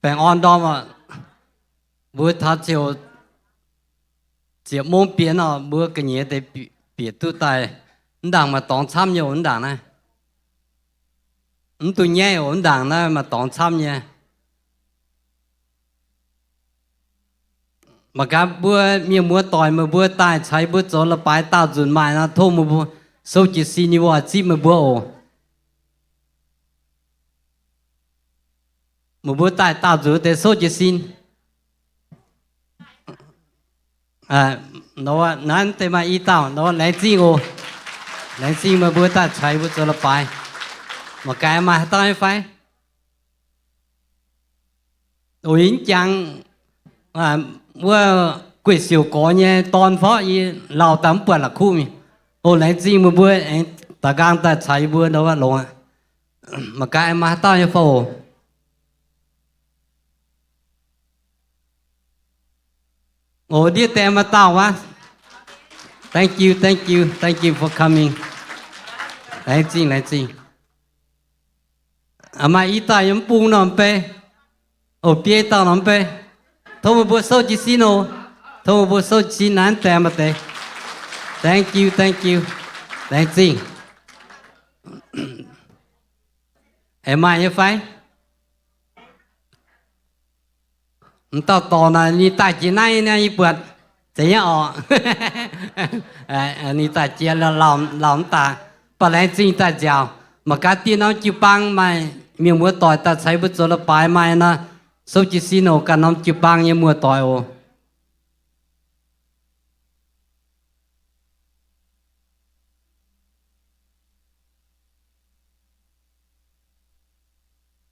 Baengh orn ndorm oc. Mbuo taux ziouc ziepc mungv bienx oc, mbuo ga'nyiec deix bieqc duqv daaih. Mv ndaangc maaih dorngx camv nyei oc, mv ndaangc naaiv. Mv duqv nyaiv oc, mv ndaangc naaiv maaih dorngx camv nyei. Mangc gaax mbuo mienh muoz doic, meih mbuo daaih caux yie mbuo zoux leiz-baaix daauh nzunc maaih nor, tov meih mbuo souv jiez sin, yie mbuo oix zipv meih mbuo oc. Meih mbuo daaih daauh nzunc deix souv jiez sin. Naaiv deix maaih i dauh, laengz zingh oc. Laengz zingh meih mbuo daaih caux yie mbuo zoux leiz-baaix. Mangc gaax maaih haaix dauh nyei fai? Oc, yie jangx wuov guei siouc gorx nyei dorn fai? Yie lauh daaih mv buatc la'kuqv mingh. Oc, laengz zingh meih mbuo aengx daaih nqaang daaih caux yie mbuo ndau wuov longx aqv. Mangc gaax maaih haaix dauh nyei fai oc? Oc, ndiev die maaih dauh wuov. Thank you, thank you, thank you for coming. Laengz zingh, laengz zingh. Maaih i dauh yiem mv bung nor mv bei. Oc, biei dauh nor mv bei. Tov meih mbuo souv jiez sin oc. Tov meih mbuo souv jiez sin naaiv deix maaih deix. Thank you, thank you. Laengz zingh. Aengx maaih nyei fai? M'dauh dorc naaic ninh daaih jiex naaiv nyei, yie buatc. Zeiz nyei oc. Ninh daaih jiex lauh mv daaih. Baac laengz zingh daaih nziaauc. Mangc gaax dieh norm jiu-baang maaih mienh muoz-doic daaih caux yie mbuo zoux leiz-baaix maaih nor, souv jiez sin oc, ganh norm jiu-baang nyei muoz-doic oc.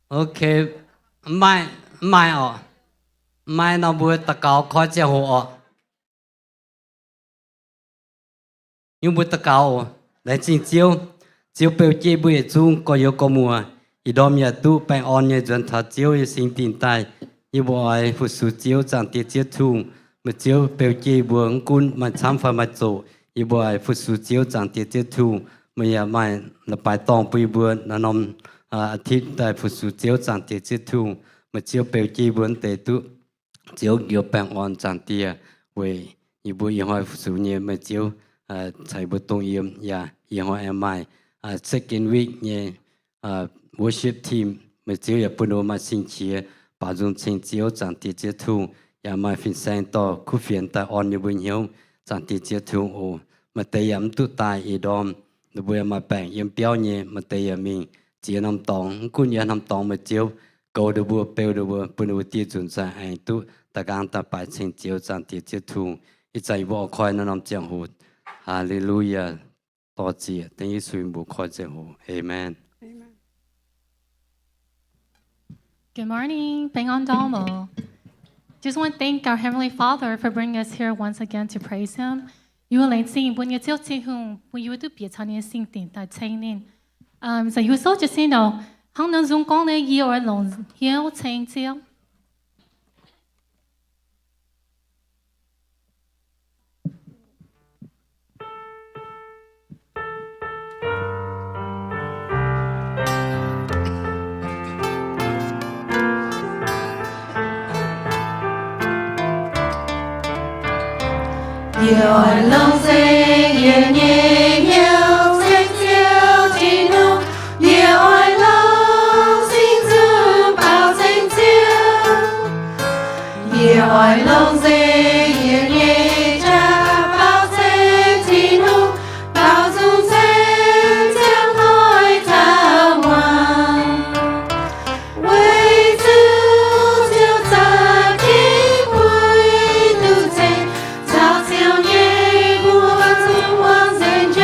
Ok, maaih, maaih oc. Maaih nor mbuo daux gaux koi ziangh hoc oc. Yie mbuo daux gaux oc. Laengz zingh Ziouv. Ziouv beu jienv mbuo yietc zungv gorx-youz gorx-muoc, ih ndorm yaac duqv baengh orn nyei nzuonx taux Ziouv nyei singx dingh daaih. Yie mbuo oix fu-sux Ziouv, Zaangc Diex Ziouv Tungh. Meih Ziouv beu jienv mbuo, mv gunv maaih camv fai maaih zoqc, yie mbuo oix fu-sux Ziouv, Zaangc Diex Ziouv Tungh. Meih yaac maaih leiz-baaix dorngh bun yie mbuo naaiv norm aa, aa^titv daaih fu-sux Ziouv, Zaangc Diex Ziouv Tungh. Meih Ziouv beu jienv mbuo mv deix duqv Ziouv njoux baengh orn, Zaangc Diex, weic yie mbuo ih hnoi fu-sux nyei meih Ziouv caux yie mbuo dongh yiem. Yaac ih hnoi aengx maaih second week nyei worship team, meih Ziouv yaac bun ninh mbuo maaih sing-qiex baaux nzung ceng Ziouv, Zaangc Diex Ziouv Tungh. Yaac maaih fin-saeng dorh kuv fienx daaih orn yie mbuo hnyouv, Zaangc Diex Ziouv Tungh oc. Maaih deix yaac mv duqv daaih ih ndorm, ninh mbuo yaac maaih baengc yiem biauv nyei. Maaih deix yaac mingh ziex norm dorngx, mv gunv yiem norm dorngx meih Ziouv goux ninh mbuo, beu ninh mbuo, bun ninh mbuo dieh nzunc zaangc aengx duqv daaih nqaang daaih baaix ceng Ziouv, Zaangc Diex Ziouv Tungh. Ih zanc yie mbuo oix koi naaiv norm ziangh hoc. Haa^le^lu^yaa. Dorh zieqc dengv Yesu mbuox koi ziangh hoc. Amen. Good morning. Baengh orn ndorm oc. Just want to thank our Heavenly Father for bringing us here once again to praise Him. Yie mbuo laengz zingh mbuo nyei Ziouv Tin-Hungh bun yie mbuo duqv bieqc caux ninh nyei sing dingc daaih ceng ninh. Ih zanc yie mbuo souv jiez sin oc. Hnangv naaiv nzung gorngv nyei, Yie oix longc hnyouv ceng Ziouv. Yie oix longc za'gengh nyei hnyouv ceng Ziouv Tin-Hungh. Yie oix longc singx nzung baaux nzengc Ziouv. Yie oix longc za'gengh nyei jaax baaux nzengc Tin-Hungh, baaux nzung ceng Ziouv hnoi taux muangx. Weic zuqc Ziouv za'gengh bueix duqv ceng, caux Ziouv nyei mbuox zungv muangx nzengc.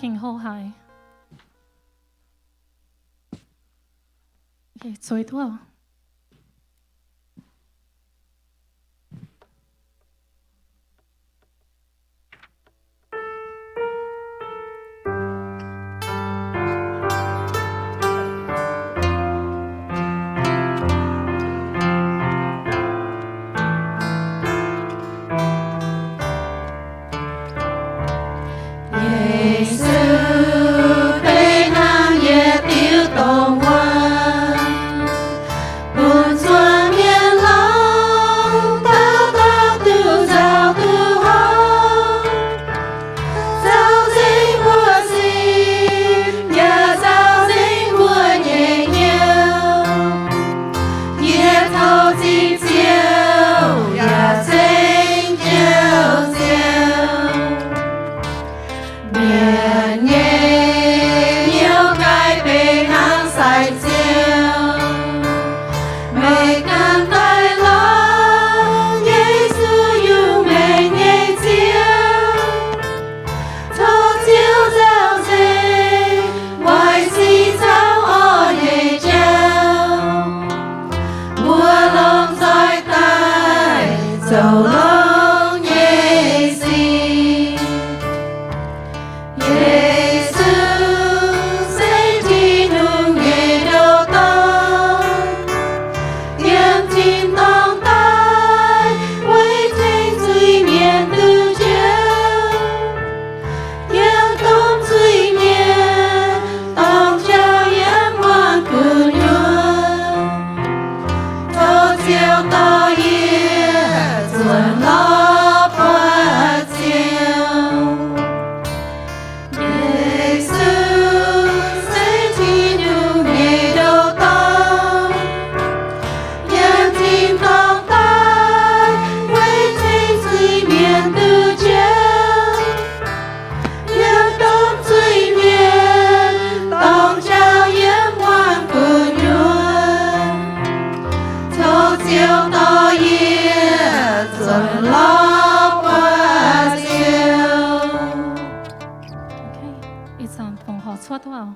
gengh hlo haic. Zueiz duqv. Yesu benx hnangv yietc diuh dongh wuonh, bun zuangx mienh longc dauh dauh duqv nzauh duqv hopv, nzauh nzengc mbuo sin, yaac nzauh nzengc mbuo nyei hnyouv. Yie tov zipv Ziouv yaac ceng Ziouv Ziouv. Mienh nyei hnyouv gaaih benx hnangv sai Ziouv. Meih ganh daaih lorz Yesu yungh maengc nyei Ziouv. Tov Ziouv nzauh nzengc waaic sin caux orqv nyei jauv. Mbuo longc nzoih daaih zoux longx nyei sic. Yesu se Tin-Hungh nyei ndoh dorn, yiem tin-dorngh daaih weic tengx zuiz-mienh duqv njoux, yiem domh zuiz-mienh dorngc jauv yiem muangx gu'nyuoz. Tov Ziouv dorh yie zuotc lorz buatc Ziouv. Yesu se Tin-Hungh nyei ndoh dorn, yiem tin-dorngh daaih weic tengx zuiz-mienh duqv njoux, yiem domh zuiz-mienh dorngc jauv yiem muangx gu'nyuoz. Tov Ziouv dorh yie zuotc lorz buatc Ziouv. Ih zanc fongc horc cuotv wuov.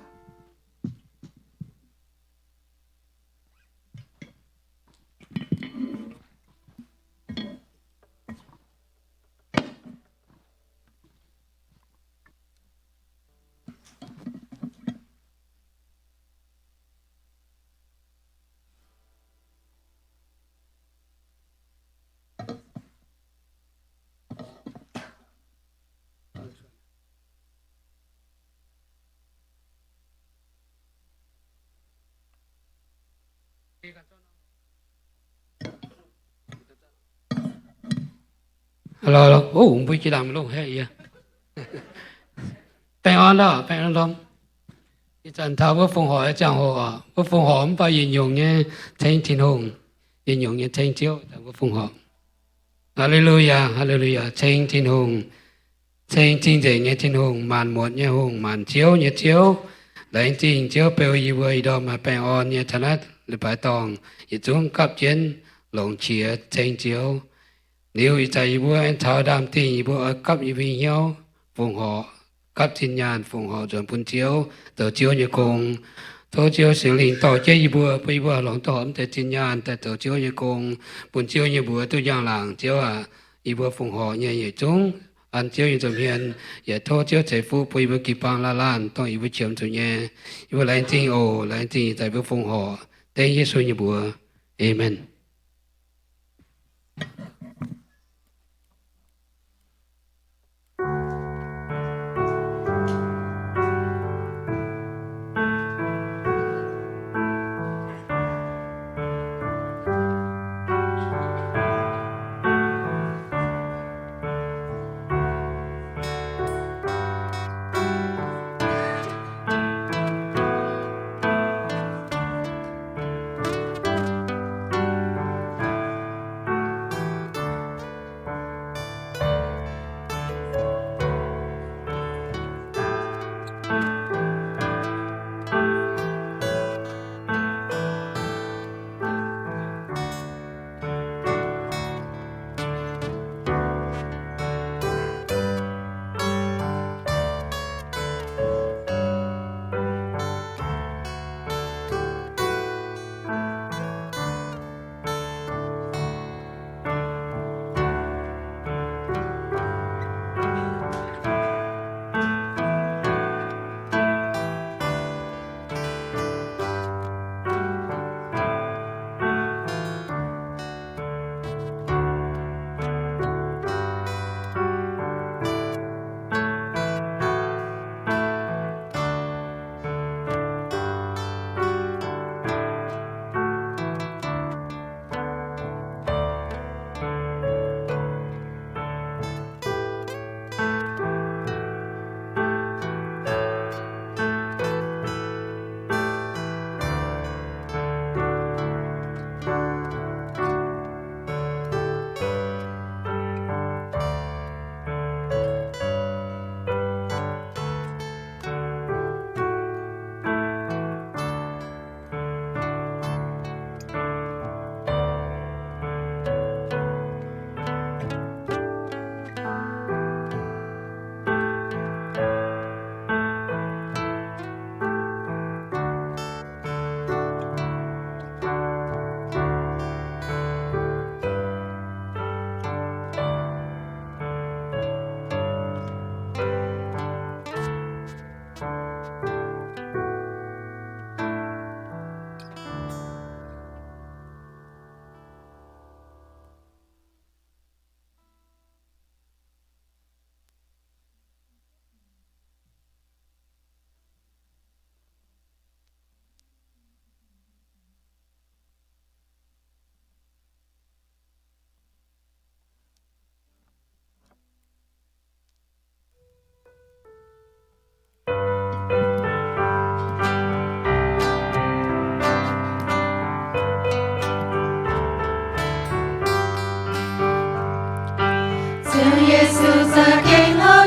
Hello, hello. Ov, mbuo jiex laangz longh haic yie. Baengh orn lorqc, baengh orn ndorm. Ih zanc taux wuov fongc horc nyei ziangh hoc oc. Wuov fongc horc mv baac yietc nyungc nyei ceng Tin-Hungh. Yietc nyungc nyei ceng Ziouv, wuov fongc horc. Haa^le^lu^yaa, haa^le^lu^yaa, ceng Tin-Hungh. Ceng cing-nzengc nyei Tin-Hungh, maanc muotc nyei Hungh, maanc ziouv nyei Ziouv. Laengz zingh Ziouv beu yie mbuo ih ndorm maaih baengh orn nyei taux naaiv leiz-baaix dorngh, yietc zungv gapv jienv longc qiex ceng Ziouv. Liuz ih zanc yie mbuo aengx taux ndaamv-dingh, yie mbuo oix gapv yie mbuo nyei hnyouv fongc horc, gapv zinh nyaanh fongc horc nzuonx bun Ziouv, zoux Ziouv nyei gong. Tov Ziouv Singx Lingh dorh jienv yie mbuo, bun yie mbuo longc duqv horpc mv deix zinh nyaanh daaih zoux Ziouv nyei gong, bun Ziouv nyei mbuox duqv njang-laangc. Ziouv aac, yie mbuo fongc horc nyei yietc zungv an Ziouv nyei nza'hmien, yaac tov Ziouv ceix fuqv bun yie mbuo jiu-baang laanh laanh dongh yie mbuo qiemx zuqc nyei. Yie mbuo laengz zingh oc. Laengz zingh ih zanc mbuo fongc horc dengv Yesu nyei mbuox. Aamen.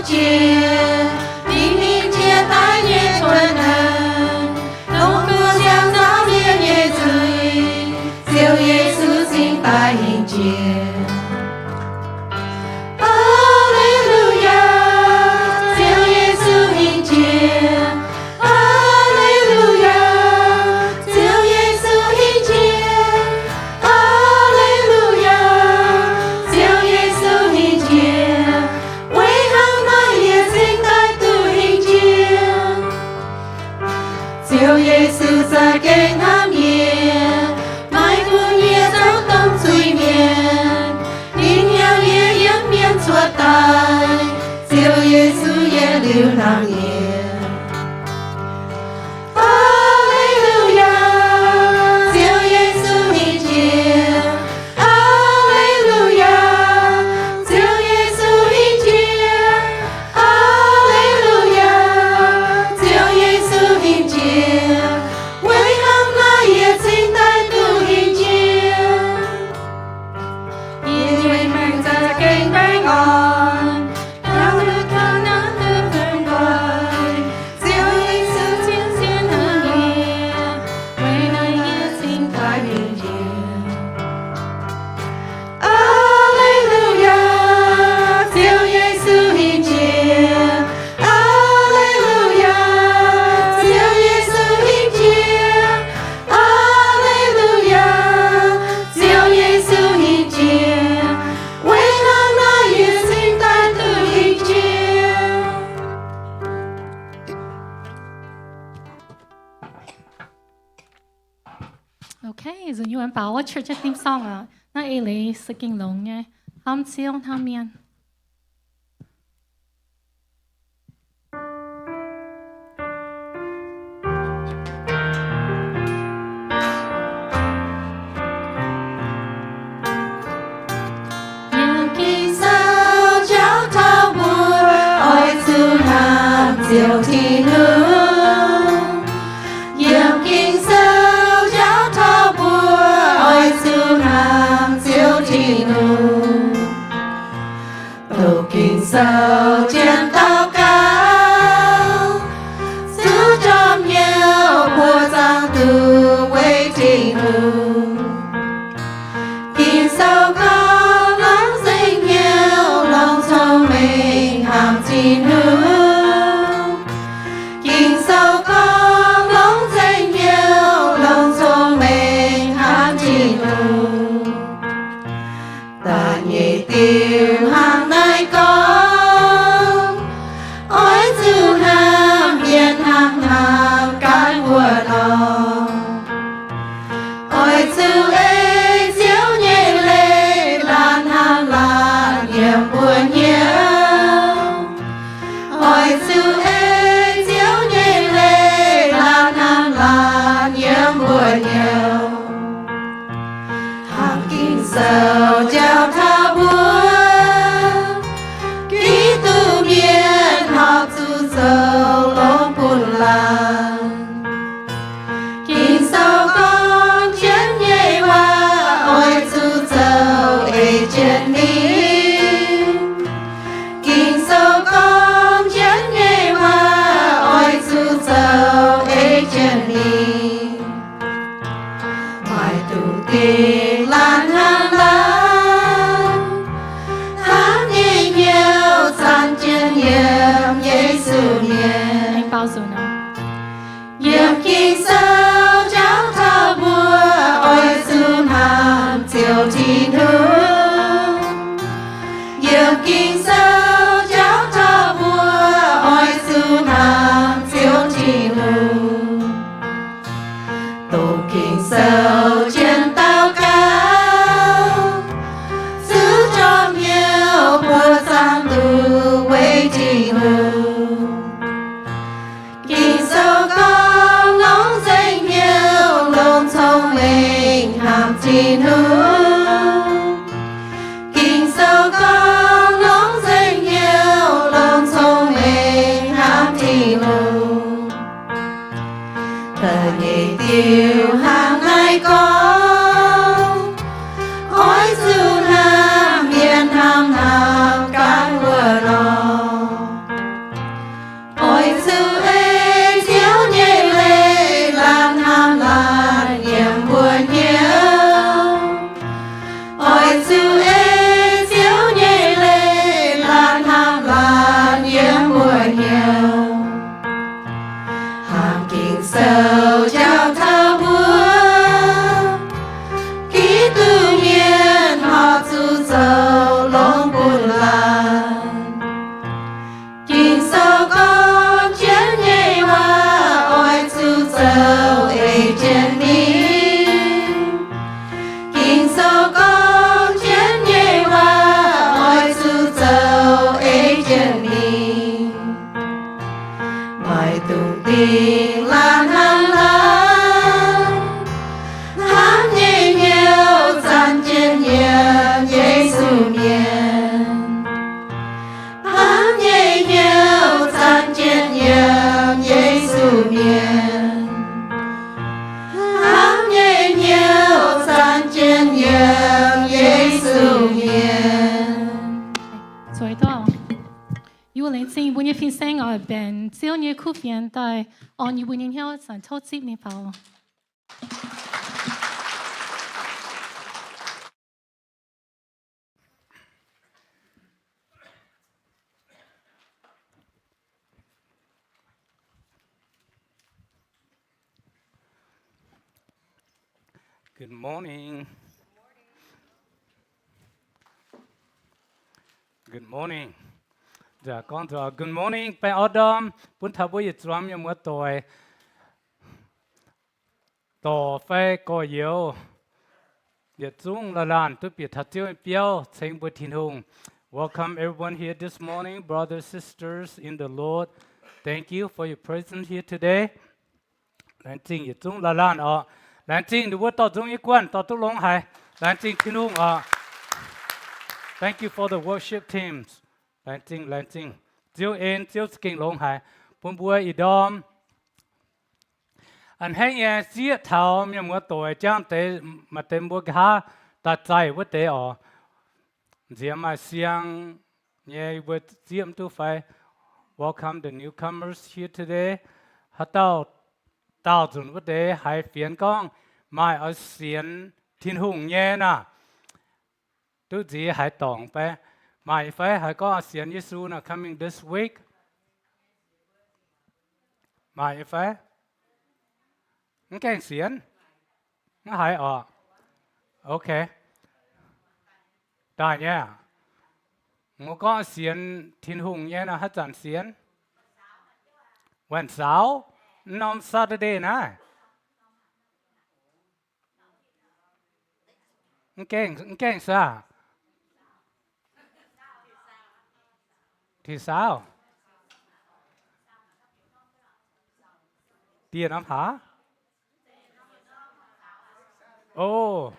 jiex, ninh hingh jiex daaih nyei cuotv naaic, dongh mbuo siang nzaaux mienh nyei zuiz, Ziouv Yesu cingx daaih hingh jiex. Aa^le^lu^yaa, Ziouv Yesu hingh jiex. Aa^le^lu^yaa, Ziouv Yesu hingh jiex. Aa^le^lu^yaa, Ziouv Yesu hingh jiex. Weic hnangv naaic yie cingx daaih duqv hingh jiex. Ziouv Yesu za'gengh hnamv yie, maiv bun yie zoux domh zuiz-mienh. Ninh hnyouv yie yiem mienh cuotv daaih. Ziouv Yesu yietc liuz hnamv yie. Aa^le^lu^yaa, Ziouv Yesu hingh jiex. Aa^le^lu^yaa, Ziouv Yesu hingh jiex. Aa^le^lu^yaa, Ziouv Yesu hingh jiex. Weic hnangv naaic yie cingx daaih duqv hingh jiex. Yie nyei maengc za'gengh baengh orn, taux lungh ndorm naaiv duqv nquaih. Ziouv Yesu zien zien hnamv yie, weic naaiv yie cingx daaih hingh jiex. Aa^le^lu^yaa, Ziouv Yesu hingh jiex. Aa^le^lu^yaa, Ziouv Yesu hingh jiex. Aa^le^lu^yaa, Ziouv Yesu hingh jiex. Weic hnangv naaic yie cingx daaih duqv hingh jiex. Okay, nzunc nyungc mv baac wuov church theme song aqv. Naaiv eix leiz se ging longx nyei. Hnamv Ziouv hnamv mienh. Yiem Ging-Sou jauv taux mbuo oix zuqc hnamv Ziouv Tin-Hungh. Yiem Ging-Sou jauv taux mbuo oix zuqc hnamv Ziouv Tin-Hungh. Doqc Ging-Sou jienv daux gaux, zuqc jorm hnyouv buoqc zaangc Doic weic Tin-Hungh. Ging-Sou gorngv longc nzengc hnyouv, longc cong-mengh hnamv Tin-Hungh. Ging-Sou gorngv longc nzengc hnyouv, longc cong-mengh hnamv Tin-Hungh. Da'nyeic diuh hnangv naaiv gorngv, oix zuqc hnamv mienh hnangv hnamv ganh wuov nor. Oix zuqc ei Ziouv nyei leiz laanh hnangv laanh yiem mbuo hnyouv. Oix zuqc ei Ziouv nyei leiz laanh hnangv laanh yiem mbuo hnyouv. Hnangv Ging-Sou jauv taux mbuo, Giduc mienh horpc zuqc zoux longx bun laanh. Ging-Sou gorngv jienv nyei waac oix zuqc zoux ei jienv ninh. Ging-Sou gorngv jienv nyei waac oix zuqc zoux ei jienv ninh. Maaih dungx dingh laanh hnangv laanh, hnamv nyei hnyouv zanc jienv yiem Yesu mienh. Yiem Ging-Sou jauv taux mbuo oix zuqc hnamv Ziouv Tin-Hungh. Yiem Ging-Sou jauv taux mbuo oix zuqc hnamv Ziouv Tin-Hungh. Doqc Ging-Sou jienv daux gaux, zuqc jorm hnyouv buoqc zaangc Doic weic Tin-Hungh. Ging-Sou gorngv longc nzengc hnyouv, longc cong-mengh hnamv Tin-Hungh. Ging-Sou gorngv longc nzengc hnyouv, longc cong-mengh hnamv Tin-Hungh. Da'nyeic diuh hnangv naaiv gorngv, oix zuqc hnamv mienh hnangv hnamv ganh wuov nor. Gengh laanh hnangv naaiv, hnamv nyei hnyouv zanc jienv yiem Yesu mienh. Hnamv nyei hnyouv zanc jienv yiem Yesu mienh. Hnamv nyei hnyouv zanc jienv yiem Yesu mienh. Yie laengz zingh mbuo nyei fin-saeng oix benx Ziouv nyei kuv fienx daaih orn yie mbuo nyei hnyouv zanc tov zipv ninh faaux. Good morning. Good morning. Nzunc gorngv nzunc good morning baengh orn ndorm bun taux mbuo yietc zuangx mienh muoz-doic, dorc fai gorx-youz, yietc zungv laanh laanh duqv bieqc taux Ziouv nyei biauv ceng mbuo Tin-Hungh. Welcome everyone here this morning, brothers, sisters in the Lord. Thank you for your presence here today. Laengz zingh yietc zungv laanh laanh oc. Laengz zingh ninh mbuo dorh nzung nyei guanh dorh duqv longx haic. Laengz zingh Tin-Hungh oc. Thank you for the worship teams. Laengz zingh, laengz zingh. Ziouv en, Ziouv za'gengh longx haic bun mbuo ih ndorm a'hneiv nyei sieqv taux mienh muoz-doic jangv deix, maaih deix mbuo nqa'haav daaih zaih wuov deix oc. Nziex maaih siang nyei mbuo zieqv mv duqv fai? Welcome the newcomers here today. Haaix dauh daauh nzunc wuov deix haiz fienx gorngv maaih oix sienx Tin-Hungh nyei naaic, duqv nziex haaix dorngc fai? Maaih fai haiz gorngv oix sienx Yesu naaic, coming this week? Maaih fai? Mv gaengh sienx? Mv haiz oc. Ok. Daaih nyei aac? Mbuo gorngv sienx Tin-Hungh nyei nor haaix zanc sienx? Wen saaux? Mv norm Saturday naaiv? Mv gaengh, mv gaengh saah? Ti saauv? Dieh norm hlaax? O,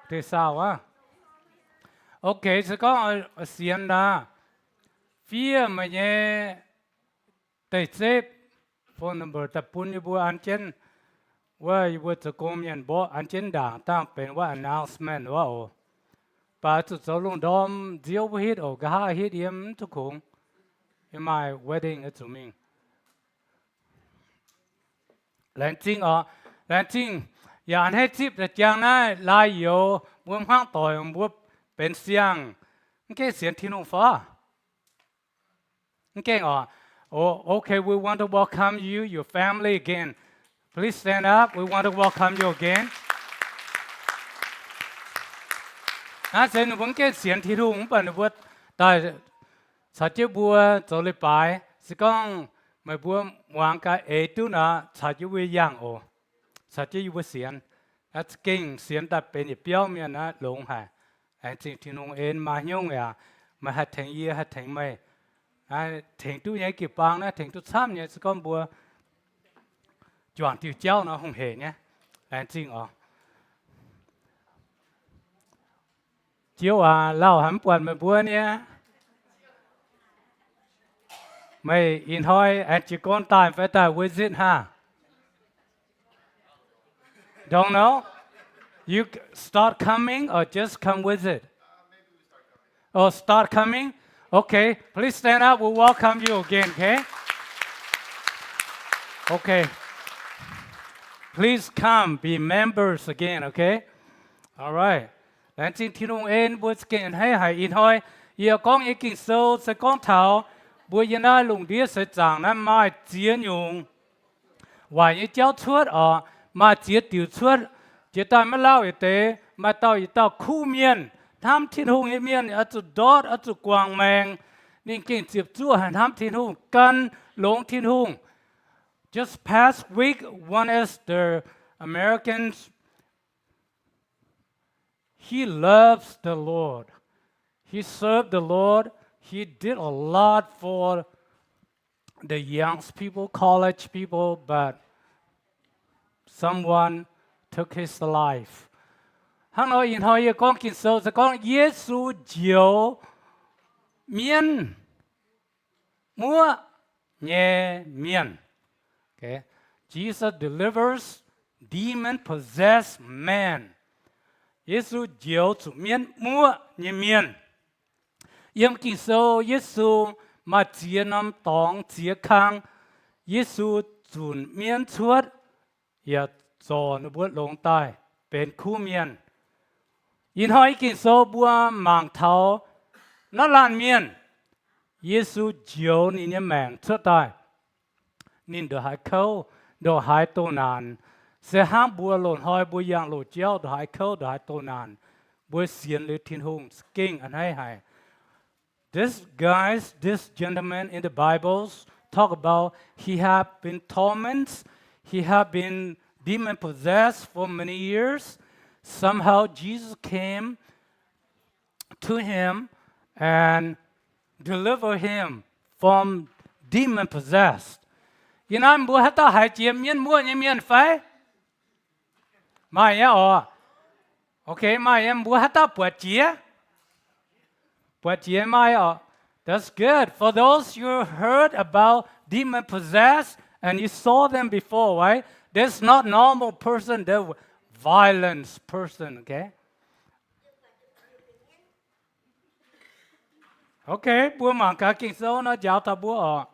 ti saauv aqv. Ok, se gorngv sienx naaic, fiev meih nyei deic-zepv, phone number daaih bun yie mbuo an jienv, wuov yie mbuo zoux gong mienh mborqv an jienv ndaangc dangh benx wuov announcement wuov oc. Baac zuqc zoux lungh ndorm nziouv mbuo hitv oc, nqa'haav hitv yiem mv duqv kungx. Yie maaih wedding oix zuqc mingh. Laengz zingh oc. Laengz zingh yaac a'hneiv zipv daaih jangx naaiv laaix youz mbuo hmuangv doic mbuo benx siang. Mv gaengh sienx Tin-Hungh fai? Mv gaengh oc. Oh, okay, we want to welcome you, your family again. Please stand up. We want to welcome you again. Naaiv se ninh mbuo mv gaengh sienx Tin-Hungh mv baac ninh mbuo daaih caux jienv mbuo zoux leiz-baaix. Se gorngv meih mbuo muangx gaax eix duqv nor, caux jienv mbuo yangh oc. Caux jienv yie mbuo sienx. Naaiv za'gengh sienx daaih benx yietc biauv mienh naaiv longx haic. Laengz zingh Tin-Hungh en, Maa Hnyungv yaac meih haih tengx yie, haih tengx meih. Naaiv tengx duqv nyei jiu-baang naaiv tengx duqv camv nyei, se gorngv mbuo juangc diuh jauv nor hungh heic nyei. Laengz zingh oc. Ziouv aac, lauh haic mv buatc meih mbuo nyei. Meih ih hnoi aengx jiez gorn daaih fai daaih visit hnangv? Don't know. You start coming or just come visit? Oh, start coming. Okay, please stand up. We'll welcome you again, okay? Okay. Please come, be members again, okay? All right. Laengz zingh Tin-Hungh en mbuo za'gengh a'hneiv haic ih hnoi. Yie gorngv nyei Ging-Sou se gorngv taux mbuo yiem naaiv lungh ndiev seix zaangc naaiv maaih ziex nyungc waaic nyei jauv cuotv oc. Maaih ziex diuc cuotv. Jiex daaih maiv lauh yietc deix, maaih dauh yietc dauh kuv mienh, hnamv Tin-Hungh nyei mienh oix zuqc ndortv, oix zuqc guangc maengc. Ninh gengh ziepc zuoqv haic hnamv Tin-Hungh, gan longx Tin-Hungh. Just past week, one of the Americans, he loves the Lord. He served the Lord. He did a lot for the young people, college people, but someone took his life. Hnangv nor ih hnoi yie gorngv Ging-Sou se gorngv Yesu njoux mienv muoqv nyei mienh. Okay. Jesus delivers demon-possessed man. Yesu njoux zuqc mienv muoqv nyei mienh. Yiem Ging-Sou Yesu maaih ziex norm dorngx ziex kang, Yesu zunc mienv cuotv, yaac zorc ninh mbuo longx daaih benx kuv mienh. Ih hnoi Ging-Sou mbuo mangc taux naaiv laanh mienh, Yesu njoux ninh nyei maengc cuotv daaih. Ninh ndongc haaix kouv, ndongc haaix doh naanc, se hnangv mbuo loz-hnoi mbuo yangh loz-jauv ndongc haaix kouv, ndongc haaix doh naanc, mbuo sienx liuz Tin-Hungh za'gengh a'hneiv haic. This guys, this gentleman in the Bibles talk about he have been tormented, he have been demon possessed for many years. Somehow Jesus came to him and deliver him from demon possessed. Yie naaiv mbuo haaix dauh haiz jiex mienv muoqv nyei mienh fai? Maaih nyei oc. Okay, maaih nyei. Mbuo haaix dauh buatc jiex? Buatc jiex maaih oc. That's good. For those you heard about demon possessed and you saw them before, right? That's not normal person. They're violent person, okay? Okay, mbuo mangc gaax Ging-Sou nor njaaux taux mbuo oc.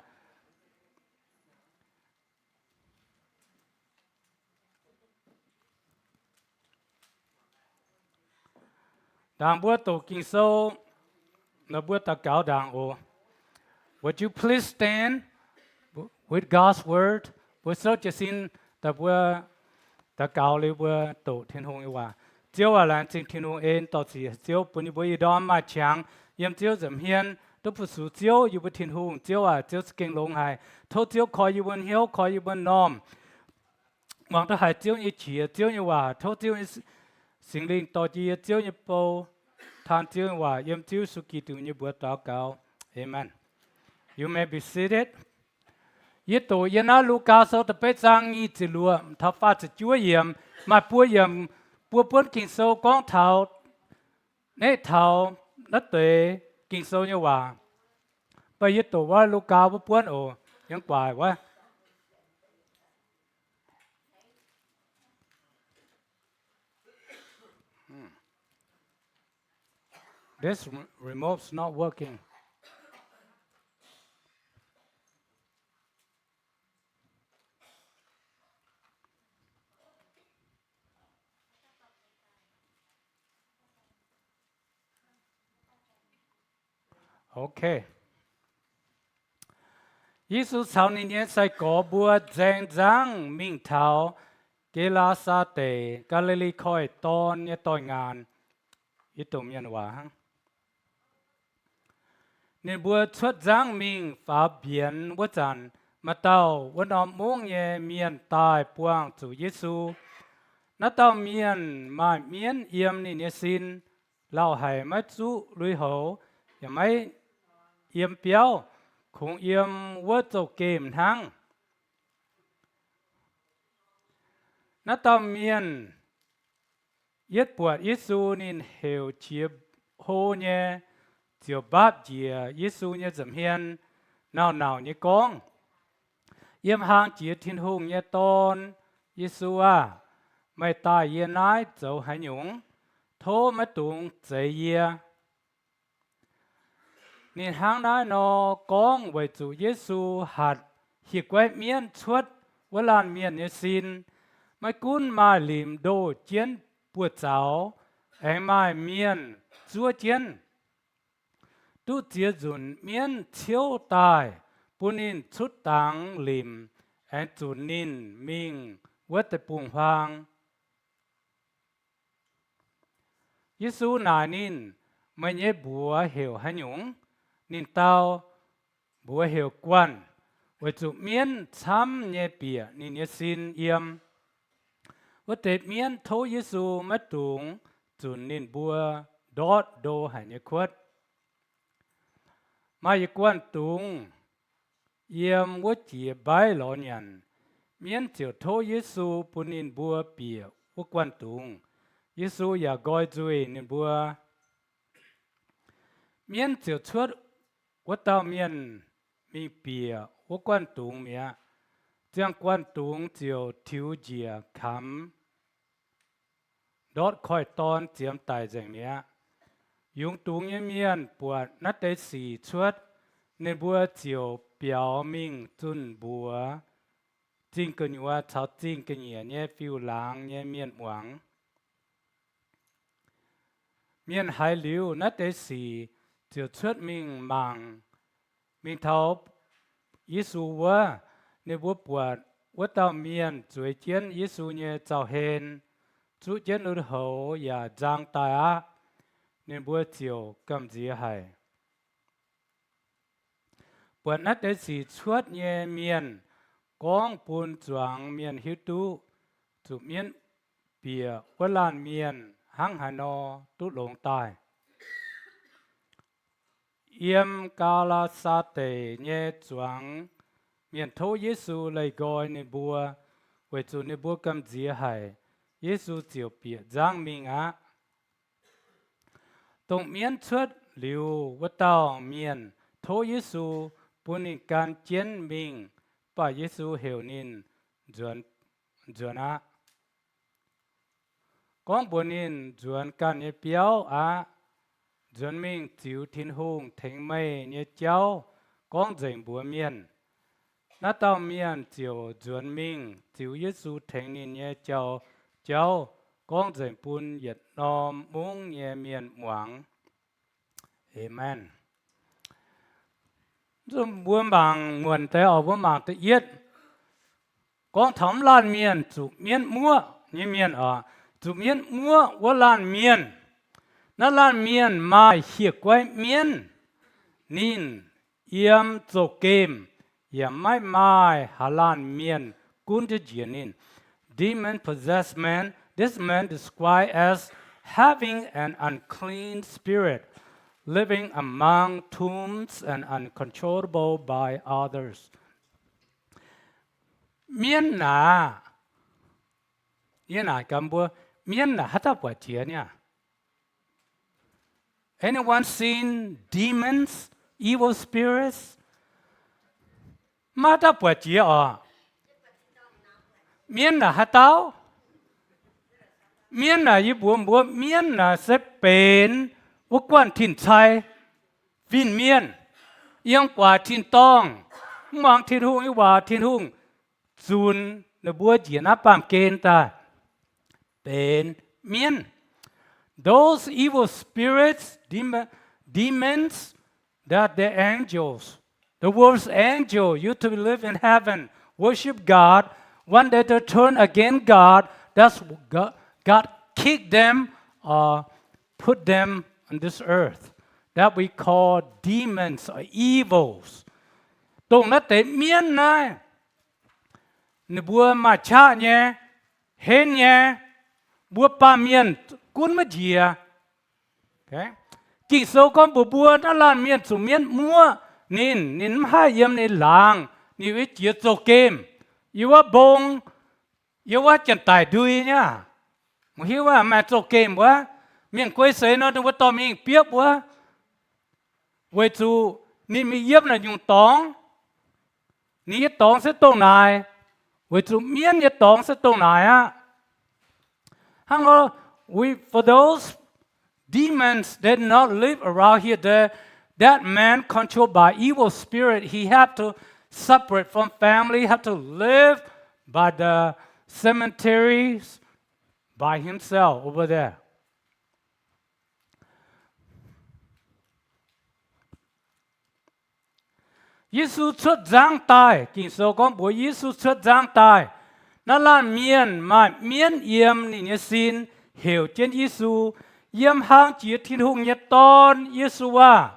Ndaangc mbuo doqc Ging-Sou, mbuo daux gaux ndaangc oc. Would you please stand with God's word? Mbuo souv jiez sin daaih mbuo daux gaux liuz mbuo doqc Tin-Hungh nyei waac. Ziouv aac, laengz zingh Tin-Hungh en dorh ziec Ziouv bun yie mbuo ih ndorm maaih qangx yiem Ziouv nza'hmien duqv fu-sux Ziouv, yie mbuo Tin-Hungh. Ziouv aac, Ziouv za'gengh longx haic. Tov Ziouv koi yie mbuo hnyouv, koi yie mbuo m'normh, muangx duqv haiz Ziouv nyei qiex, Ziouv nyei waac. Tov Ziouv nyei Singx Lingh dorh jienv yie Ziouv nyei bou, taan Ziouv nyei waac. Yiem Ziouv Yesu Giduc nyei mbuox daux gaux. Amen. You may be seated. Yie doqc yiem naaiv Lugaa Sou da'betv zaang nyic ziepc luoqc taux faah ziepc juov yiemc. Maaih buo yiemc, buo buonv Ging-Sou gorngv taux, neqv taux naaiv deix Ging-Sou nyei waac. Mv baac yie doqc wuov Lugaa wuov buonv oc, yiem gu'nguaaic wuov. This remote's not working. Okay. Yesu caux ninh nyei sai-gorx mbuo nzaeng nzangv mingh taux Ge^laa^saa Deic, Gaa^li^li Koiv-Dorn nyei doix-ngaanc. Yie doqc mienh waac hnangv. Ninh mbuo cuotv nzangv mingh faaux mbienx wuov zanc, maaih dauh wuov norm mungv nyei mienh daaih buangh zuqc Yesu. Naaiv dauh mienh maaih mienv yiem ninh nyei sin, lauh haic maiv zuqv lui-houx, yaac maiv yiem biauv, kungx yiem wuov zouv-gemh hnangv. Naaiv dauh mienh yietv buatc Yesu, ninh heuc qiex hlo nyei, ziouc mbaapv njiec Yesu nyei nza'hmien, nauc-nauc nyei gorngv, Yiem Hlang Jiex Tin-Hungh nyei Dorn, Yesu aah! Meih daaih yie naaiv zoux haaix nyungc? Tov maiv dungx zeix yie. Ninh hnangv naaiv nor gorngv weic zuqc Yesu hatc hieh guaiv mienv cuotv wuov laanh mienh nyei sin. Maiv gunv maaih limc ndoh jienv buoz-zaux, aengx maaih mienh zuov jienv, duqv ziex nzunc mienv ciouv daaih, bun ninh cuotv dangx limc, aengx zunc ninh mingh wuov deic-bung-huaang. Yesu naaic ninh, Meih nyei mbuox heuc haaix nyungc? Ninh dau, Mbuox heuc Guanh, weic zuqc mienv camv nyei bieqc ninh nyei sin yiem. Wuov deix mienv tov Yesu maiv dungx zunc ninh mbuo ndortv ndo haic nyei kuotv. Maaih yietc guanh dungz yiem wuov jiex mbaiv lorz nyanc. Mienv ziouc tov Yesu bun ninh mbuo bieqc wuov guanh dungz. Yesu yaac nqoi nzuih ninh mbuo. Mienv ziouc cuotv wuov dauh mienh mingh bieqc wuov guanh dungz mi'aqv. Ziangh guanh dungz ziouc tiux njiec kamx ndortv koiv-dorn ziemx daic nzengc mi'aqv. Yungz dungz nyei mienh buatc naaiv deix sic cuotv, ninh mbuo ziouc biaux mingh zunh mbuox zingh gu'nyuoz caux zingh ga'nyiec nyei fiuv-laangz nyei mienh muangx. Mienh haiz liuz naaiv deix sic ziouc cuotv mingh mangc, mingh taux Yesu wuov. Ninh mbuo buatc wuov dauh mienh zueiz jienv Yesu nyei zaux-hlen, zuqv jienv lui-houx yaac nzang daaih aqv. Ninh mbuo ziouc gamh nziex haic. Buatc naaiv deix sic cuotv nyei mienh gorngv bun zuangx mienh hiuv duqv zuqc mienv bieqc wuov laanh mienh hnangv haaix nor duqv longx daaih. Yiem Gaa^laa^saa Deic nyei zuangx mienh tov Yesu leih nqoi ninh mbuo, weic zuqc ninh mbuo gamh nziex haic. Yesu ziouc bieqc nzangv mingh aqv. Dongh mienv cuotv liuz, wuov dauh mienh tov Yesu bun ninh gan jienv mingh, mv baac Yesu heuc ninh nzuonx aqv. Gorngv mbuox ninh nzuonx ganh nyei biauv aqv, nzuonx mingh ziux Tin-Hungh tengx meih nyei jauv gorngv nzengc mbuox mienh. Naaiv dauh mienh ziouc nzuonx mingh ziux Yesu tengx ninh nyei jauv, jauv gorngv nzengc bun yietc norm mungv nyei mienh muangx. Aamen. Mbuo mangc muonc deix oc, mbuo mangc da'yietv gorngv taux mv laanh mienh zuqc mienv muoqv nyei mienh oc. Zuqc mienv muoqv wuov laanh mienh, naaiv laanh mienh maaih hieh guaiv mienv. Ninh yiem zoh gemh, yaac maiv maaih haaix laanh mienh gunv jienv njiec ninh. Demon-possessed man, this man described as having an unclean spirit, living among tombs and uncontrollable by others. Mienv naaic, yie naaic gaax mbuo, mienv naaic haaix dauh buatc jiex niaa? Anyone seen demons, evil spirits? Maiv dauh buatc jiex oc. Mienv naaic haaix dauh? Mienv naaic, yie mbuox mbuo, mienv naaic se benx wuov guanh tin-cai fin-mienh, yiem guaax tin-dorngh, mv muangx Tin-Hungh nyei waac. Tin-Hungh zunc ninh mbuo njiec naaiv baamh gen daaih benx mienv. Those evil spirits, dem-, demons, that the angels, the world's angel used to live in heaven, worship God. One day they turn against God. That's God, God kick them or put them on this earth. That we call demons or evils. Dongh naaiv deix mienv naaiv, ninh mbuo maaih qaqv nyei, henv nyei, mbuo baamh mienh gunv maiv njiec. Ging-Sou gorngv mbuox mbuo, naaiv laanh mienh zuqc mienv muoqv ninh, ninh mv haih yiem ninh laangz, ninh yiem jiex zoh gemh, yiem wuov mbong, yiem wuov janx-daic ndui niaa. Mbuo hiuv wuov maaih zoh gemh wuov, mienh guei seix nor, ninh mbuo dorh mingh biopv wuov, weic zuqc ninh mingh yiem naaic nyungc dorngx. Ninh nyei dorngx se dongh naaic, weic zuqc mienv nyei dorngx se dongh naaic aqv. Hnangv nor, we, for those demons, they do not live around here. The, that man controlled by evil spirit, he have to separate from family, have to live by the cemeteries by himself over there. Yesu cuotv nzangv daaih. Ging-Sou gorngv mbuox Yesu cuotv nzangv daaih, naaiv laanh mienh maaih mienv yiem ninh nyei sin, heuc jienv Yesu, yiem hlang jiex Tin-Hungh nyei Dorn, Yesu aah!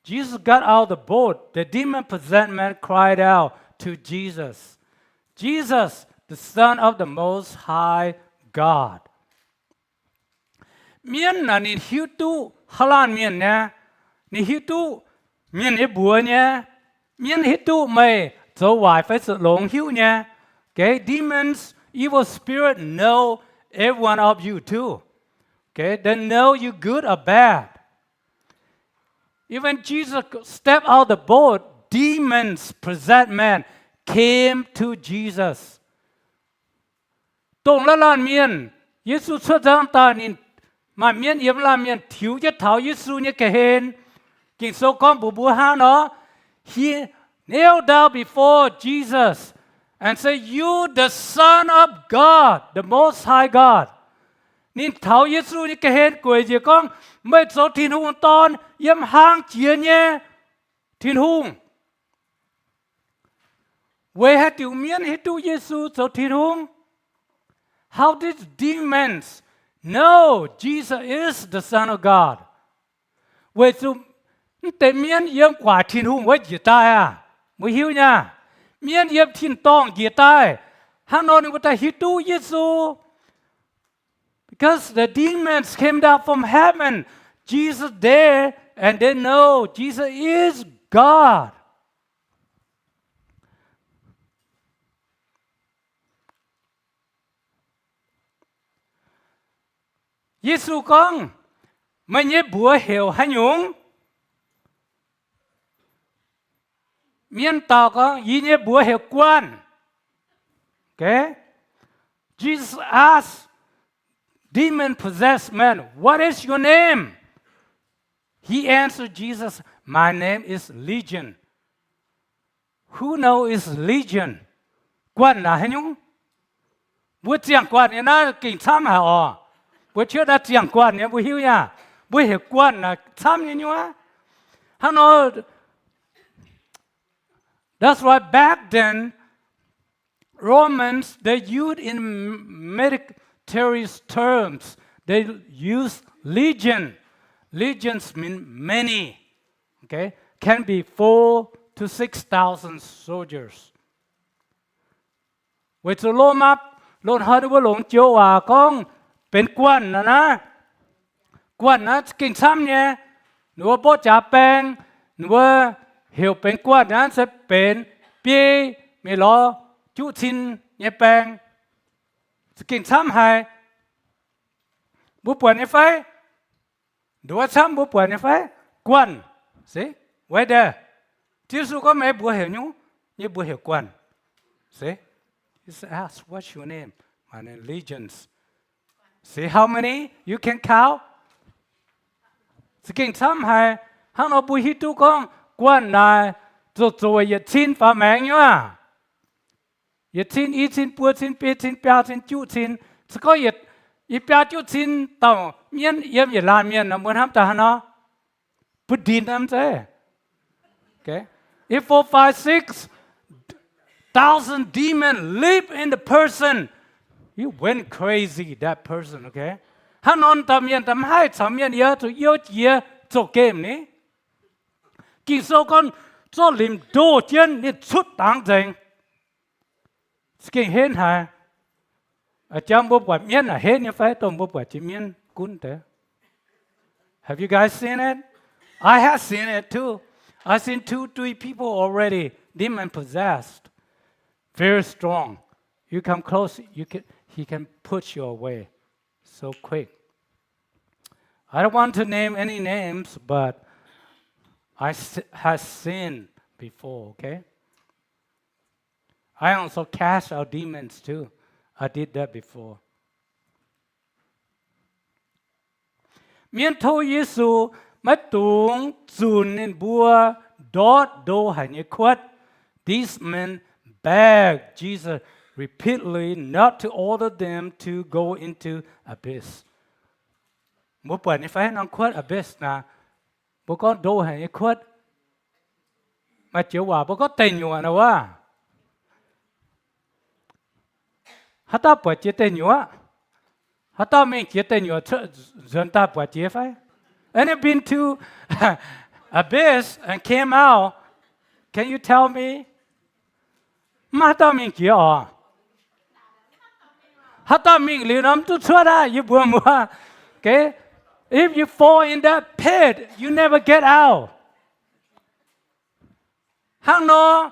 Jesus got out of the boat. The demon-possessed man cried out to Jesus, Jesus, the Son of the Most High God. Mienv naaic ninh hiuv duqv haaix laanh mienh nyei. Ninh hiuv duqv mienh nyei mbuox nyei. Mienv hiuv duqv meih zoux waaic fai zoux longx hiuv nyei. Okay, demons, evil spirit know every one of you too. Okay, they know you good or bad. Even Jesus stepped out the boat, demons, possessed man came to Jesus. Dongh la'laanh mienh, Yesu cuotv nzangv daaih, ninh maaih mienv yiem laanh mienh tiux jienv taux Yesu nyei ga'hlen. Ging-Sou gorngv mbuox mbuo hnangv nor, he knelt down before Jesus and said, "You the Son of God, the Most High God." Ninh taux Yesu nyei ga'hlen gueic njiec gorngv, "Meih zoux Tin-Hungh Dorn, yiem hlang jiex nyei Tin-Hungh." Weic haaix diuc mienv hiuv duqv Yesu zoux Tin-Hungh? How did demons know Jesus is the Son of God? Weic zuqc mv deix mienv yiem guaax Tin-Hungh wuov njiec daaih aqv. Mbuo hiuv nyei, mienv yiem tin-dorngh njiec daaih. Hnangv nor ninh mbuo daaih hiuv duqv Yesu. Because the demons came down from heaven, Jesus there, and they know Jesus is God. Yesu gorngv, "Meih nyei mbuox heuc haaix nyungc?" Mienv dau gorngv, "Yie nyei mbuox heuc Guanh." Okay? Jesus asked demon-possessed man, "What is your name?" He answered Jesus, "My name is Legion." Who know is Legion? Guanh naaic haaix nyungc? Mbuo ziangh guanh nyei naaiv gengh camv haic oc. Mbuo cuotv naaiv ziangh guanh nyei mbuo hiuv nyei. Mbuo heuc Guanh naaic camv nyei nyuoqv. Hnangv nor, that's why back then, Romans, they used in military terms, they used legion. Legions mean many. Okay? Can be four to six thousand soldiers. Weic zuqc Lomaa loz-hnoi ninh mbuo longc joux waac gorngv benx guanh naaiv, guanh naaiv gengh camv nyei. Ninh mbuo mborqv jaax baeng, ninh mbuo heuc benx guanh naaiv se benx biei mingh lorz juqv cin nyei baeng. Za'gengh camv haic. Mbuo buatc nyei fai? Nduov camv mbuo buatc nyei fai? Guanh. Se, right there. Ziouv Yesu gorngv, "Meih mbuox heuc nyungc?" "Yie mbuox heuc Guanh." Se, he asked, "What's your name?" "My name Legions." Se, "How many? You can count?" Za'gengh camv haic. Hnangv nor mbuo hiuv duqv gorngv guanh naaic zoux zoux yietc cin faaux maengx nyei aqv. Yietc cin, i cin, buo cin, biei cin, biaa cin, juqv cin. Se gorngv yietc, i biaa juqv cin dauh mienv yiem yietc laanh mienh nor, mbuo hnamv daaih haaix nor? Mbuo ndinx hnamv zeiv. Okay. If four, five, six thousand demon live in the person, you went crazy, that person, okay? Hnangv nor dauh mienh da'mv haih caux mienh yiem zuqc youv jiex zoux gemh ni. Ging-Sou gorngv zorqv limc ndoh jienv ninh cutv dangx nzengc. Za'gengh henv haic. A'jang mbuo buatc mienv naaic henv nyei fai? Dongh mbuo buatc jiex mienv gunv deix. Have you guys seen it? I have seen it too. I've seen two, three people already demon possessed. Very strong. You come close, you can, he can push you away so quick. I don't want to name any names, but I s- have seen before, okay? I also cast out demons too. I did that before. Mienv tov Yesu maiv dungx zunc ninh mbuo ndortv ndo haic nyei kuotv. These men begged Jesus repeatedly not to order them to go into abyss. Mbuo buatc nyei fai norm kuotv abyss naaic? Mbuo gorngv ndo haic nyei kuotv. Maaih joux waac mbuo gorngv deic nyuoqc naaic wuov. Haaix dauh buatc jiex deic nyuoqc? Haaix dauh mingh jiex deic nyuoqc cuotv nzuonx daaih buatc jiex fai? Any been to abyss and came out? Can you tell me? Maiv maaih haaix dauh mingh jiex oc. Haaix dauh mingh liuz nor mv duqv cuotv aqv, yie mbuox mbuo. Okay? If you fall in that pit, you never get out. Hnangv nor,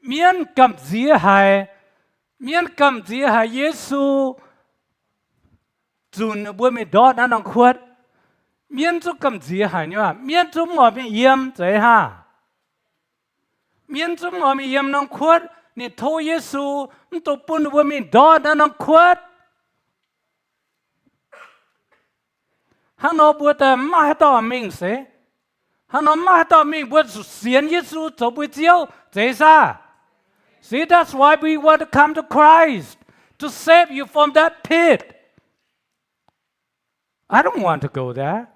mienv gamh nziex haic, mienv gamh nziex haic Yesu zunc ninh mbuo mingh ndortv naaiv norm kuotv. Mienv zungv gamh nziex haic nyei, mienv zungv mv oix mingh yiem, zeiz hnangv. Mienv zungv mv oix mingh yiem norm kuotv. Ninh tov Yesu mv dungx bun ninh mbuo mingh ndortv naaiv norm kuotv. Hnangv nor mbuo daaih mv maaih haaix dauh mingh se. Hnangv nor mv maaih haaix dauh mingh, mbuo zuqc sienx Yesu zoux mbuo Ziouv, zeiz saah? See, that's why we want to come to Christ, to save you from that pit. I don't want to go there.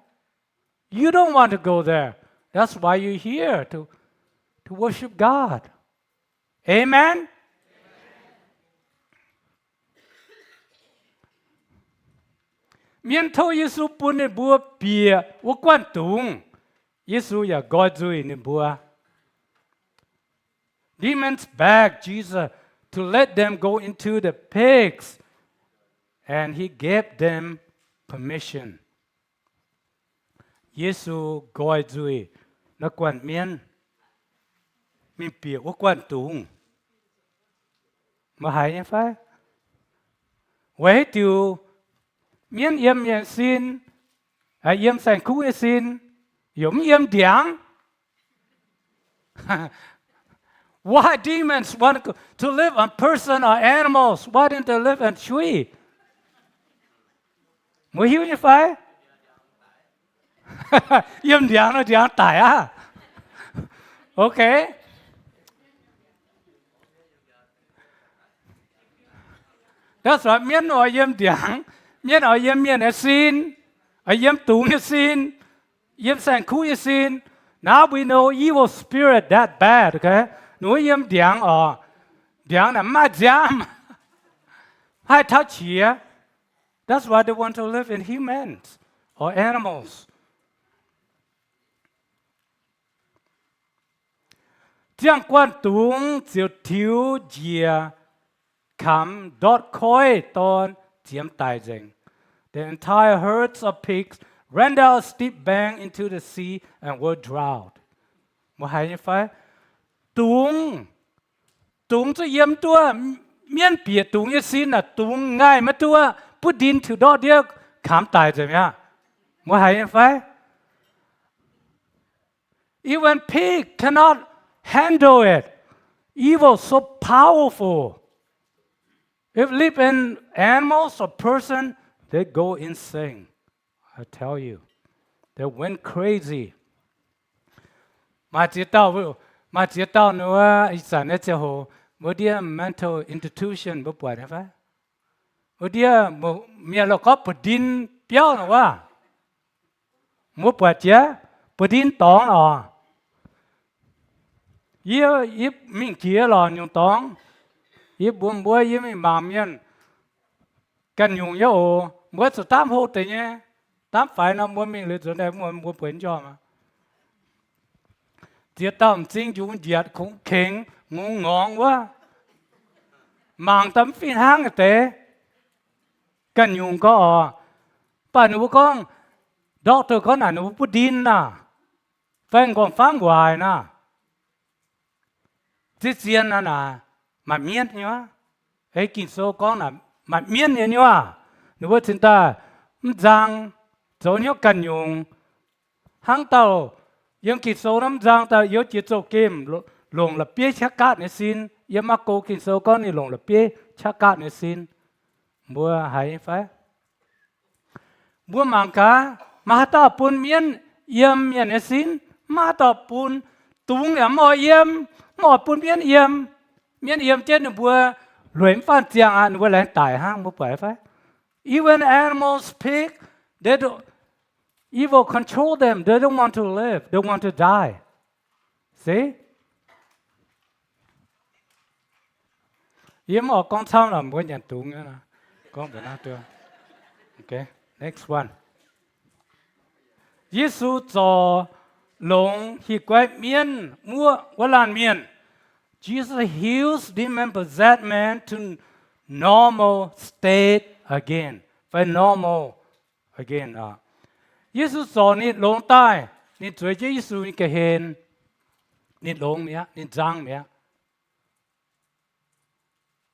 You don't want to go there. That's why you're here to, to worship God. Amen? Mienv tov Yesu bun ninh mbuo bieqc wuov guanh dungz. Yesu yaac nqoi nzuih ninh mbuo. Demons begged Jesus to let them go into the pigs, and he gave them permission. Yesu nqoi nzuih naaiv guanh mienv mingh bieqc wuov guanh dungz. Meih haiz nyei fai? Weic haaix diuc mienv yiem mienh sin, yiem saeng-kuv nyei sin, yaac mv yiem ndiangx? Why demons want to live on person or animals? Why don't they live on tree? Mbuo hiuv nyei fai? Yiem ndiangx nor ndiangx daic aqv. Okay. That's why mienv oix yiem ndiangx. Mienv oix yiem mienh nyei sin, oix yiem dungz nyei sin, yiem saeng-kuv nyei sin. Now we know evil spirit that bad, okay? Ninh mbuo yiem ndiangx oc. Ndiangx naaic mv maaih nziaamv, haih tauv qiex. That's why they want to live in humans or animals. Ziangh guanh dungz ziouc tiux njiec kamx ndortv koiv dorn ziemx daic nzengc. The entire herds of pigs ran down a steep bank into the sea and were drowned. Mbuo haiz nyei fai? Dungz, dungz zuqc yiem duqv, mienv bieqc dungz nyei sin naaic, dungz ngaih maiv duqv, buov ndin tiux ndortv ndiev kamx daic nzengc aqv. Mbuo haiz nyei fai? Even pig cannot handle it. Evil so powerful. If live in animals or person, they go insane. I tell you, they went crazy. Maaih ziex dauh, maaih ziex dauh ninh wuov ih zanc naaiv ziangh hoc wuov ndiev mental institution mbuo buatc nyei fai? Wuov ndiev mienh la'gorngv buoz-ndin biauv nor wuov. Mbuo buatc jiex buoz-ndin dorngx oc. Yie, yie mingh jiex lorqc nyungc dorngx. Yie mbuox mbuo, yie mingh mangc mienh ganh nyungc nyei oc. Mbuo zuqc daamv hlo deix nyei, daamv faix nor mbuo mingh liuz nzuonx daaih mbuo bueix njormh aqv. Ziex dauh m'zing njungx njiatc kungx kengx ngongx ngorngx wuov, mangc daaih mv fih hnangv deix. Ganh nyungc gorngv oc. Mv baac ninh mbuo gorngv, doctor gorngv naaic ninh mbuo buov ndin naaic, fai m'nqorngv-famv waaic naaic, zien-zien naaic, maaih mienv nyei wuov. Ei Ging-Sou gorngv naaic maaih mienv nyei nyuoz. Ninh mbuo cingx daaih mv nzang, zoux hnyouv ganh nyungc. Hnangv dauh yiem Ging-Sou naaiv mv nzang daaih youz jiex zouh gemh, longc la'bieiv qaqv gaatv nyei sin. Yiem Maako Ging-Sou gorngv ninh longc la'bieiv qaqv gaatv nyei sin. Mbuo haiz nyei fai? Mbuo mangc gaax, maaih haaix dauh bun mienv yiem mienh nyei sin? Mv maaih haaix dauh bun. Dungz yaac mv oix yiem, mv oix bun mienv yiem. Mienv yiem jienv ninh mbuo lueic mv faanh ziangh aqv, ninh mbuo laengz daic hnangv. Mbuo buatc fai? Even animals, pig, they don't, evil control them. They don't want to live. They want to die. See? Yie mv oix gorngv camv lorqc, mbuo nyanc dungz nyei. Gorngv mbuox naaiv duqv. Okay, next one. Yesu zorc longx hieh guaiv mienv muoqv wuov laanh mienh. Jesus heals demon-possessed man to normal state again. Fai normal again. Yesu zorc ninh longx daaih, ninh zueiz jienv Yesu nyei ga'hlen. Ninh longx mi'aqv, ninh nzang mi'aqv.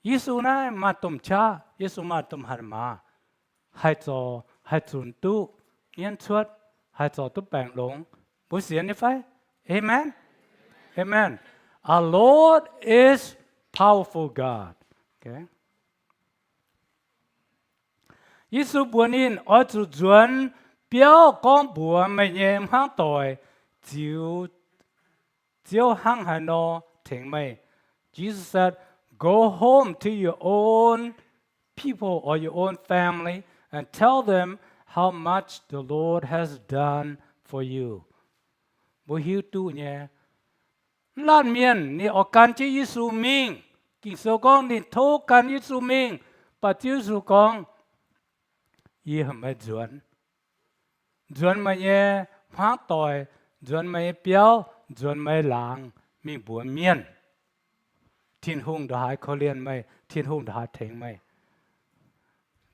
Yesu naaiv maaih domh qaqv, Yesu maaih domh hatc maaz, haih zorc, haih zunc duqv nyienv cuotv, haih zorc duqv baengc longx. Mbuo sienx nyei fai? Amen. Amen. Our Lord is powerful God. Yesu mbuox ninh, oix zuqc nzuonx biauv gorngv mbuox meih nyei hmuangv doic, ziux Ziouv hnangv haaix nor tengx meih. Jesus said, go home to your own people or your own family and tell them how much the Lord has done for you. Mbuo hiuv duqv nyei, mv laanh mienh ninh oix gan jienv Yesu mingh. Ging-Sou gorngv ninh tov gan Yesu mingh, mv baac Ziouv Yesu gorngv, yie haiz meih nzuonx. Nzuonx meih nyei hmuangv doic, nzuonx meih nyei biauv, nzuonx meih laangz mingh mbuox mienh, Tin-Hungh ndongc haaix korv-lienh meih, Tin-Hungh ndongc haaix tengx meih.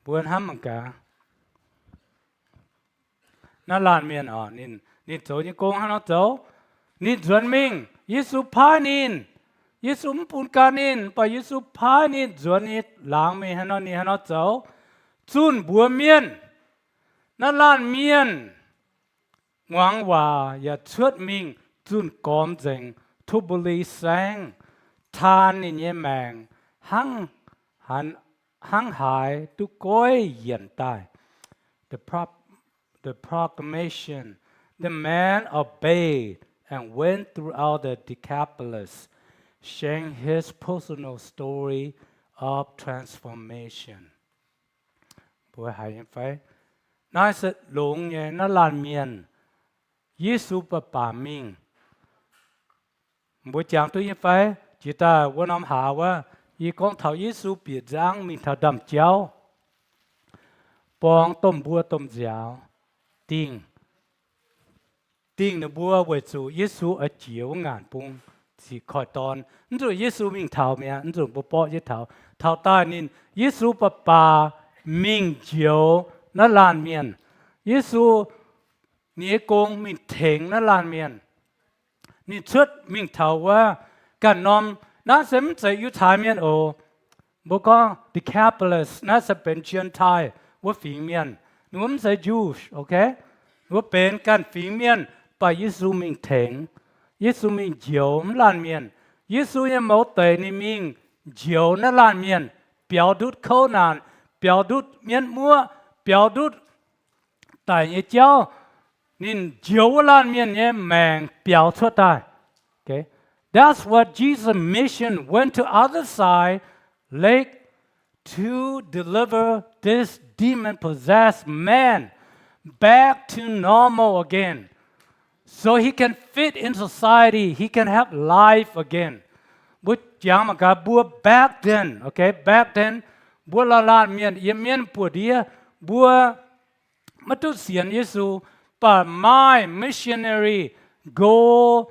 Mbuo hnamv mangc gaax, naaiv laanh mienh oc, ninh, ninh zoux nyei gong hnangv nor zoux. Ninh nzuonx mingh, Yesu paaiv ninh. Yesu mv bun gan ninh, mv baac Yesu paaiv ninh nzuonx nyei laangz mingh hnangv nor, ninh hnangv nor zoux, zunh mbuox mienh. Naaiv laanh mienh muangx waac yaac cuotv mingh zunh gormx nzengc, totally saengv, taan ninh nyei maengc hnangv haaix duqv goiv yienc daaih. The pro- the proclamation, the man obeyed and went throughout the Decapolis, sharing his personal story of transformation. Mbuo haiz nyei fai? Naaiv se longx nyei, naaiv laanh mienh, Yesu baac baac mingh. Mbuo jangx duqv nyei fai? Jiex daaih wuov norm hlaax wuov, yie gorngv taux Yesu bieqc nzangv mingh taux ndaamv-jauv, borngz domh mbuo domh nziaaux, dingh, dingh ninh mbuo weic zuqc Yesu oix jiex wuov ngaanc bung ziqc koiv-dorn. Mv nzunc Yesu mingh taux mi'aqv, mv nzunc mbuo borqv jienv taux. Taux daaih ninh, Yesu baac baac mingh njoux naaiv laanh mienh. Yesu ninh nyei gong mingh tengx naaiv laanh mienh. Ninh cuotv mingh taux wuov ganh norm, naaiv se mv zeiz Yiutai mienh oc. Mbuo gorngv Decapolis, naaiv se benx Gentile wuov fingx mienh. Ninh mbuo mv zeiz Jewish, okay? Ninh mbuo benx ganh fingx mienh, mv baac Yesu mingh tengx. Yesu mingh njoux naaiv laanh mienh. Yesu nyei mouz deic ninh mingh njoux naaiv laanh mienh, biaux ndutv kouv naanc, biaux ndutv mienv muoqv, biaux ndutv daic nyei jauv. Ninh njoux wuov laanh mienh nyei maengc biaux cuotv daaih. Okay? That's what Jesus' mission went to other side lake to deliver this demon-possessed man back to normal again. So he can fit in society, he can have life again. Mbuo jangx mangc gaax mbuo back then, okay, back then, mbuo laanh laanh mienh yiem mienv buoz-ndiev, mbuo maiv duqv sienx Yesu, mv baac maaih missionary go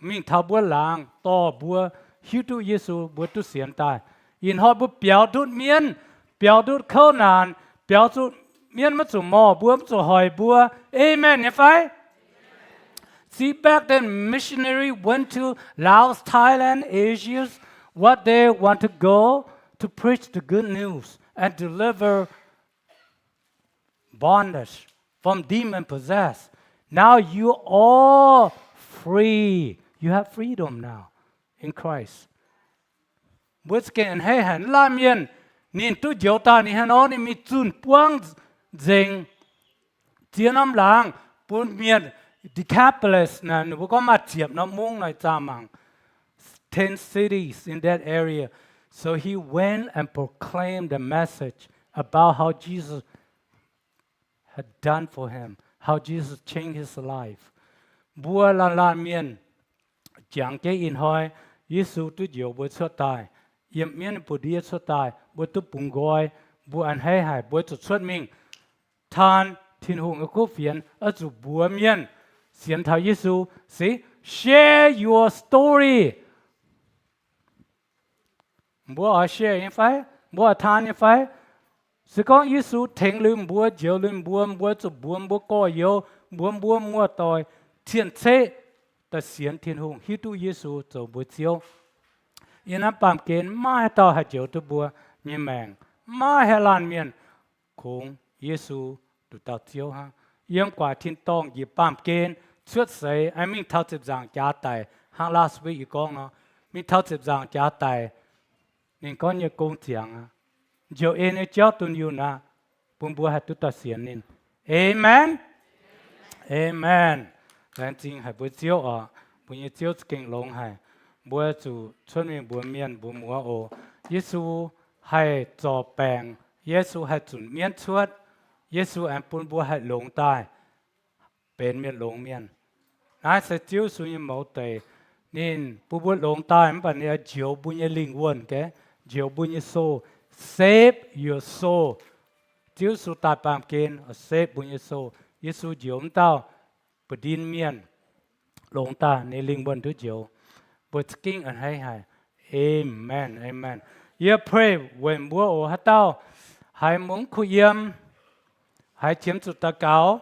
mingh taux mbuo laangz dorh mbuo hiuv duqv Yesu, mbuo duqv sienx daaih. Ih hnoi mbuo biaux ndutv mienv, biaux ndutv kouv naanc, biaux zuqc mienv maiv zuqc morh mbuo, maiv zuqc hoic mbuo. Amen nyei fai? See, back then, missionary went to Laos, Thailand, Asia, what they want to go to preach the good news and deliver bondage from demon possessed. Now you all free. You have freedom now in Christ. Mbuo za'gengh a'hneiv haic, naaiv laanh mienh ninh duqv njoux daaih, ninh hnangv nor ninh mingh zunh buangv nzengc ziex norm laangz bun mienh, Decapolis naaic, ninh mbuo gorngv maaih ziepc norm mungv naaic zaah mangc, ten cities in that area. So he went and proclaimed the message about how Jesus had done for him, how Jesus changed his life. Mbuo laanh laanh mienh jangx jienv ih hnoi Yesu duqv njoux mbuo cuotv daaih, yiem mienv buoz-ndiev cuotv daaih, mbuo duqv bungx nqoi, mbuo a'hneiv haic, mbuo zuqc cuotv mingh taan Tin-Hungh nyei kuv fienx, oix zuqc mbuox mienh sienx taux Yesu. See, share your story. Mbuo oix share nyei fai? Mbuo oix taan nyei fai? Se gorngv Yesu tengx liuz mbuo, njoux liuz mbuo, mbuo zuqc mbuox mbuo gorx-youz, mbuox mbuo muoz-doic, cien-ceqv, daaih sienx Tin-Hungh, hiuv duqv Yesu zoux mbuo Ziouv. Yiem naaiv baamh gen maiv maaih haaix dauh haih njoux duqv mbuo nyei maengc. Maiv maaih haaix laanh mienh kungx Yesu nduqc dauh Ziouv hnangv. Yiem gu'nguaaic tin-dorngh njiec baamh gen cuotv seix, aengx mingh taux ziepc nzaangc jaax daic, hnangv last week yie gorngv nor, mingh taux ziepc nzaangc jaax daic, ninh gorngv nyei gong ziangx aqv, njoux en nyei jauv dunh yunh aqv, bun mbuo haih duqv daaih sienx ninh. Aamen. Aamen. Laengz zingh haic mbuo Ziouv oc. Mbuo nyei Ziouv za'gengh longx haic. Mbuo zuqc cuotv mingh mbuox mienh mbuox muoz oc, Yesu haih zorc baengc, Yesu haih zunc mienv cuotv, Yesu aengx bun mbuo haih longx daaih benx mienh longx mienh. Naaiv se Ziouv Yesu nyei mouz deix. Ninh bun mbuo longx daaih mv baac ninh oix njoux mbuo nyei lingh wuonh, njoux mbuo nyei soul, save your soul. Ziouv Yesu daaih baamh gen oix save mbuo nyei soul. Yesu njoux wuov dauh ba'ndin mienh longx daaih ninh lingh wuonh duqv njoux. Mbuo za'gengh a'hneiv haic. Aamen, aamen. Yie pray weic mbuo oc, haaix dauh haiz mv kuh yiem, haiz qiemx zuqc daux gaux,